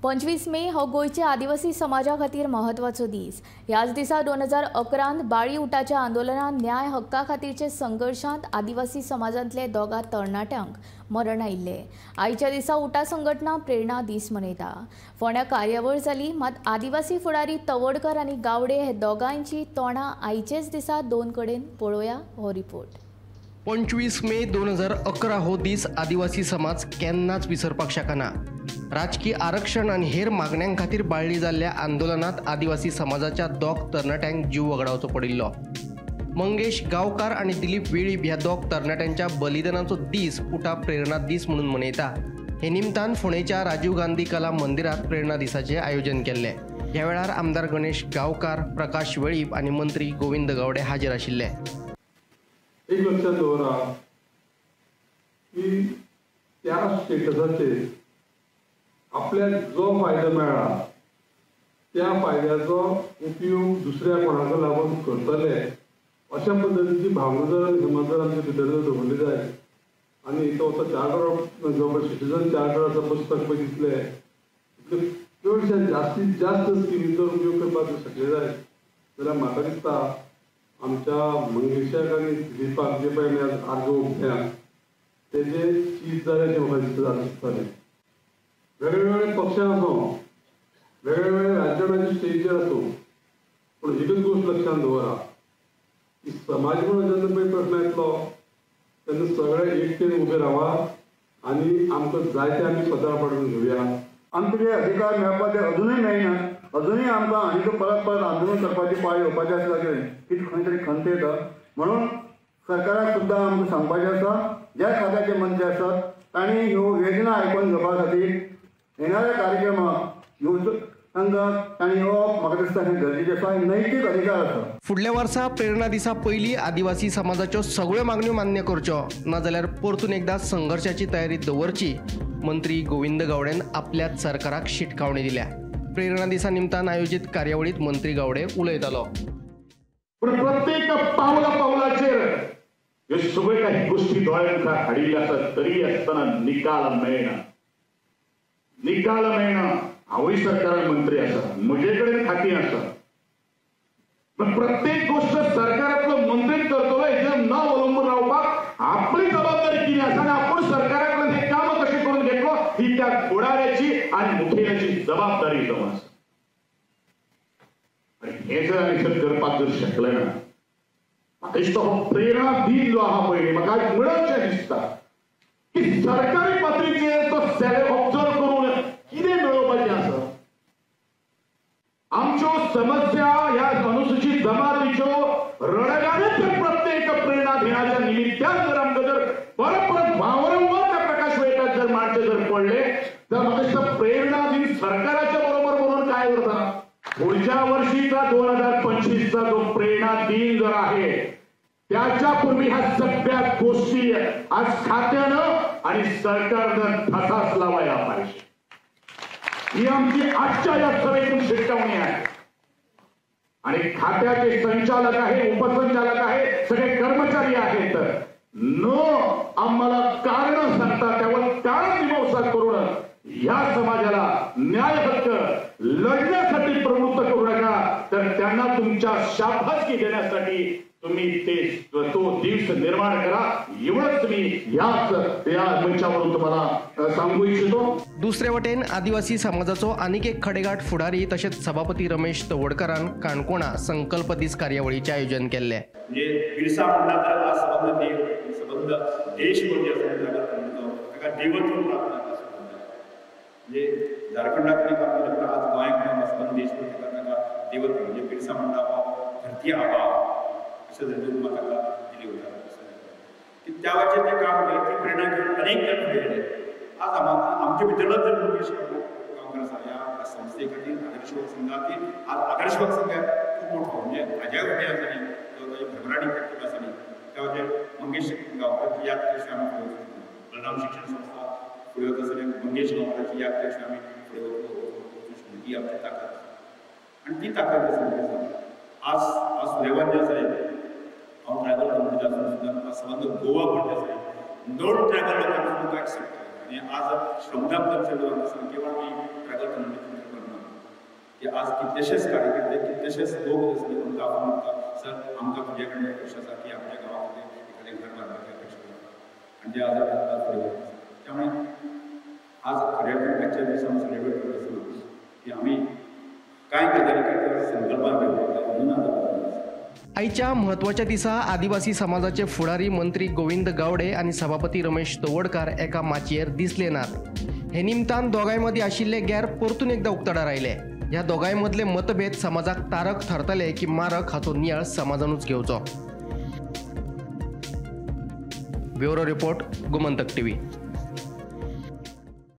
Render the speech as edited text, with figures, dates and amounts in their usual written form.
25 मे हो गोंयच्या आदिवासी समाजा खातीर महत्वाचो दीस। ह्याच दिसा 2011 बाळी उटाच्या आंदोलनात न्याय हक्का खातीरचे संघर्षांत आदिवासी समाजांतले दोगा तरणाट्यांक मरण आयिल्लें। आयच्या दिसा उटा संघटना प्रेरणा दीस मनयता। फोंड्या कार्यावळ जाली, मात आदिवासी फुडारी तवडकर आनी गावडे हे दोगांयची तोंडां आयचेच दिसा दोन कडेन। पळोवया हो रिपोर्ट। 25 मे 2011 हो दीस आदिवासी समाज केन्नाच विसरपाक शकना। राजकीय आरक्षण आनी हेर मागण्यां खातीर बाळ्ळी जाल्ल्या आंदोलनात आदिवासी समाजाच्या दोग तरणाट्यांक जीव वगडावचो पडिल्लो। मंगेश गांवकार आनी दिलीप वेळीप ह्या दोग तरणाट्यांच्या बलिदानाचो दीस उटा प्रेरणा दीस म्हणून मनयता। हे निमतान फोंडेच्या राजीव गांधी कला मंदिरात प्रेरणा दिसाचें आयोजन केल्लें। ह्या वेळार आमदार गणेश गांवकार, प्रकाश वेळीप आनी मंत्री गोविंद गावडे हाजीर आशिल्ले। एक लक्षात दवरा की त्या स्टेटसाचेर आपल्याक जो फायदो मेळ्ळा त्या फायद्याचो उपयोग दुसऱ्या कोणाक लागून करतले अशा पद्दतीची भावना जर समज जर आमच्या भितर जर दवरली जाय आनी तो चार्टर ऑफ जो सिटीजन चार्टर आसा पुस्तक पळय दितले तितले चडशे जास्तीत जास्त स्किमीचो उपयोग करपाक शकले जाय जाल्यार म्हाका दिसता आमच्या मंगेशाक आनी दिलीपाक जे पळय आमी आज आर्गां ओंपल्या तेजे चीज जालें अशें म्हाका दिसता दिसतालें। वेगळे वेगळे पक्षां आसूं, वेगळे वेगळे राज्याचे स्टेजीर आसूं, पूण एकच गोश्ट लक्षांत दवरा की समाज म्हणून जेन्ना पळय प्रश्न येतलो तेन्ना सगळे एकटेन उबे रावा आनी आमकां जाय ते आमी स्वता पडून घेवया। आमकां जे अधिकार मेळपाचे अजुनूय मेळना, अजुनूय आमकां आनीक परत परत आंदोलन करपाची पाळी येवपाची आसता कितें ती खंय तरी खंत येता। म्हणून सरकाराक सुद्दां आमकां सांगपाचें आसा, ज्या खात्याचे मंत्री आसात तांणी ह्यो योजना आयकून घेवपा खातीर येणाऱ्या कार्यक्रमाक येवचो तांकां तांणी येवप म्हाका दिसता हें गरजेचें आसा, नैतीक अधिकार आसा। फुडल्या वर्सा प्रेरणा दिसा पयलीं आदिवासी समाजाच्यो सगळ्यो मागण्यो मान्य करच्यो, नाजाल्यार परतून एकदां संघर्शाची तयारी दवरची मंत्री गोविंद गावडेन आपल्याच सरकाराक शिटकावणी दिल्या। प्रेरणा दिसा निमतान आयोजित कार्यावळीत मंत्री गावडे उलयतालो। पण प्रत्येक पावला पावलाचेर ह्यो सगळ्यो काही गोष्टी दोळ्या मुखार हाडिल्ल्यो आसात तरी आसतना निकाल मेळना, निकाल मेळना। हांवूय सरकारान मंत्री आसा, म्हजे कडेन खातीं आसा, पण प्रत्येक गोष्ट सरकारांतलो मंत्रीच करतलो हेचेर न अवलंबून रावपाक आपली जबाबदारी कितें आसा आनी आपूण सरकारा कडेन हें काम कशें करून घेतलो ही त्या फुडाऱ्याची आनी मुखेल्याची जबाबदारी जावन आसा। आनी हें जर आमी जर करपाक जर शकले ना, म्हाका दिसता हो प्रेरणा दीन जो आहा पळय, म्हाका आयज म्हणचें दिसता की सरकारी पातळीचेर तो सेले ऑब्जर्व करून कितें मेळोवपाचें आसा। आमच्यो समस्या ह्या अनुसूचित जमातीच्यो रडगाणेच प्रत्येक प्रेरणा दिनाच्या निमित्तान जर आमकां जर परत परत वारंवार त्या प्रकाश वेळार जर मांडचे जर पडले तर म्हाका दिसता प्रेरणा दिन सरकाराच्या बरोबर बरोवन काय उरता। पुढच्या वर्षीचा 2025 चा जो प्रेरणा दिन जर आहे त्याच्या पूर्वी ह्या सगळ्या गोष्टी आज खात्यानं आणि सरकारनं ठसास लावायला पाहिजे। ही आमची आजच्या या सभेतून शिटकावणी आहे। आणि खात्याचे संचालक आहे, उपसंचालक आहे, सगळे कर्मचारी आहेत, न आम्हाला कारण सांगता त्यावर कारण मीमांसा करून ह्या समाजाला न्याय हक्क लढण्यासाठी प्रवृत्त करू नका, तर त्यांना तुमच्या शाबासकी देण्यासाठी तुम्ही ते तो दिवस निर्माण करा, एवढंच मी याच या मंचावरून तुम्हाला सांगू इच्छितो। दुसरे वटेन आदिवासी समाजाचो आनीक एक खडेगाठ फुडारी तशेंच सभापती रमेश तवडकरान काणकोणा संकल्प दीस कार्यावळीचें आयोजन केल्लें। म्हणजे बिरसा मुंडा तर आज सबंद देव सबंद देश म्हणजे ताका देवत्व प्राप्त जाता। म्हणजे झारखंडाकडे काम केलें पण आज गोंयांत सबंद देश ताका देवत्व म्हणजे बिरसा मुंडा हो धरती आबा अशें तरेन म्हाका ताका दिली वता की त्या वेळाचेर तें काम केलें, ती प्रेरणा घेवन अनेक जाण फुडें गेले। आज आमचे भितरलोच जर मंगेश गांवकर आसा ह्या संस्थे खातीर आदर्श युवक संघा खातीर आज आदर्श युवक संघ खूब मोठो म्हणजे हाज्या वटेन आसा न्ही तो ताजी भरभराटी करता आसा न्ही त्या वटेन मंगेश गांवकराची याद केली आमी फुडें वचूंक शकना। बलराम शिक्षण संस्था फुडें वता आसतना मंगेश गांवकराची याद केली आमी फुडें वचूंक शकना। ही आमची ताकद आसा आनी ती ताकद आसा आज आज सुदैवान जें आसा हांव ट्रायबल कम्युनिटी आसून सुद्दां सबंद गोवा पण आसा नॉन ट्रायबल लोकांक सुद्दां एक्सेप्ट केला आनी आज श्रमदान करचे लोक आसा केवळ मी ट्रायबल कम्युनिटी की आज कितलेशेच कार्यकर्ते, कितलेशेच लोक आसले आमकां आपोवन म्हणटा, सर आमकां तुजे कडेन अपेक्षा आसा की आमच्या गांवा खातीर एखादें घर बांदपाची अपेक्षा आसा आनी ते आज फुडें वता. त्यामुळे आज खऱ्या अर्थान आजच्या दिसा आमी सेलिब्रेट करता आसतना की आमी कांय गजाली खातीर संकल्पान घेवपाक जाय म्हणून आज. आयच्या म्हत्वाच्या दिसा आदिवासी समाजाचे फुडारी मंत्री गोविंद गावडे आनी सभापती रमेश तवडकार एका माचयेर दिसले नात. हे निमतान दोगांय मदीं आशिल्ले गॅर परतून एकदा उक्ताडार आयले. ह्या दोगांय मदले मतभेद समाजाक तारक थारतले की मारक हाचो नियाळ समाजानूच घेवचो. Bureau report, Gomantak TV.